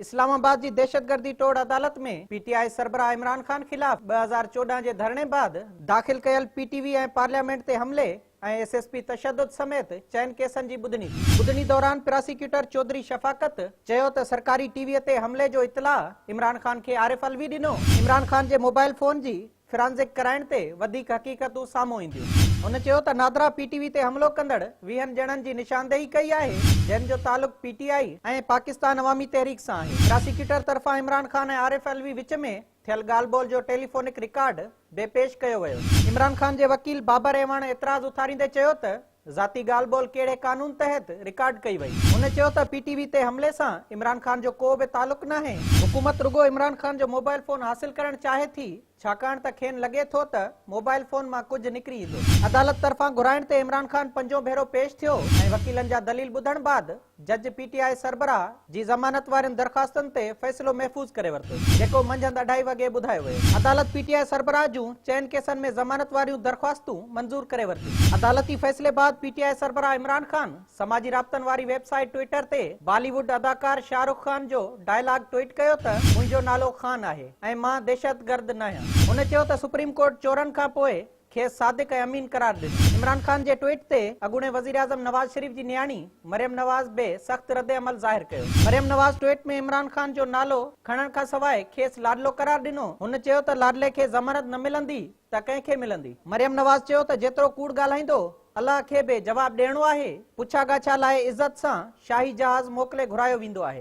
اسلام آباد جي دهشتگردي ٽوڙ عدالت ۾ پي ٽي آء سربراهه عمران خان خلاف 2014 جي ڌرڻي بعد داخل ڪيل پي ٽي وي ۽ پارليامينٽ تي حملي ۽ ايس ايس پي تشدد سميت چئن ڪيسن جي ٻڌڻي ٿي. ٻڌڻي دوران پراسيڪيوٽر چوڌري شفاقت چيو ته سرڪاري ٽي وي تي حملي جو اطلاع عمران خان کي عارف علوي ڏنو، عمران خان جي موبائل فون جي فرانزڪ ڪرائڻ تي وڌيڪ حقيقتون سامهون اينديون. هن چيو ته نادرا پي ٽي وي تي حملو ڪندڙ ويهن ڄڻن جي نشاندهي ڪئي آهي، جن جو تعلق پي ٽي آء ۽ پاڪستان عوامي تحريڪ سان آهي. پراسيڪيوٽر طرفان عمران خان ۽ عارف علوي وچ ۾ ٿيل ڳالهه ٻولهه جو ٽيليفونڪ رڪارڊ به پيش ڪيو ويو. عمران خان جي وڪيل بابر اعواڻ اعتراض اٿاريندي چيو ته ذاتي ڳالهه ٻولهه ڪهڙي قانون تحت رڪارڊ ڪئي وئي؟ هن چيو ته پي ٽي وي تي حملي سان عمران خان جو ڪو به تعلق ناهي، حڪومت رڳو عمران خان جو موبائل فون حاصل ڪرڻ چاهي ٿي، ڇاڪاڻ ته کين لڳي ٿو ته موبائل فون مان ڪجهه نڪري ايندو. عدالت طرفان گهرائڻ تي عمران خان پنجون ڀيرو پيش ٿيو ۽ وڪيلن جا دليل ٻڌڻ بعد جج پي ٽي آء سربراهه جي ضمانت وارين درخواستن تي فيصلو محفوظ ڪري ورتو، جيڪو منجهند اڍائي وڳي ٻڌايو ويو. عدالت پي ٽي آء سربراهه جون چئن ڪيسن ۾ ضمانت واريون درخواستون منظور ڪري ورتيون. عدالتي فيصلي بعد پي ٽي آء سربراهه عمران خان سماجي رابطن واري ويب سائيٽ ٽوئٽر تي بالي ووڊ اداڪار شاهه رخ خان جو ڊائلاگ ٽوئيٽ ڪيو ته منهنجو نالو خان آهي ۽ مان دهشتگرد ناهيان. هن چيو ته سپريم ڪورٽ چورن کان پوء کيس صادق ۽ امين قرار ڏنو. عمران خان جي ٽوئيٽ تي اڳوڻي وزيراعظم نواز شريف جي نياڻي مريم نواز به سخت ردعمل ظاهر ڪيو. مريم نواز ٽوئيٽ ۾ عمران خان جو نالو کڻڻ کانسواء کيس لاڏلو قرار ڏنو. هن چيو ته لاڏلي کي ضمانت نه ملندي ته ڪنهن کي ملندي؟ مريم نواز چيو ته جيترو ڪوڙ ڳالهائيندو الله کي به جواب ڏيڻو آهي، پڇا ڳاڇا لاء عزت سان شاهي جهاز موڪلي گهرايو ويندو آهي.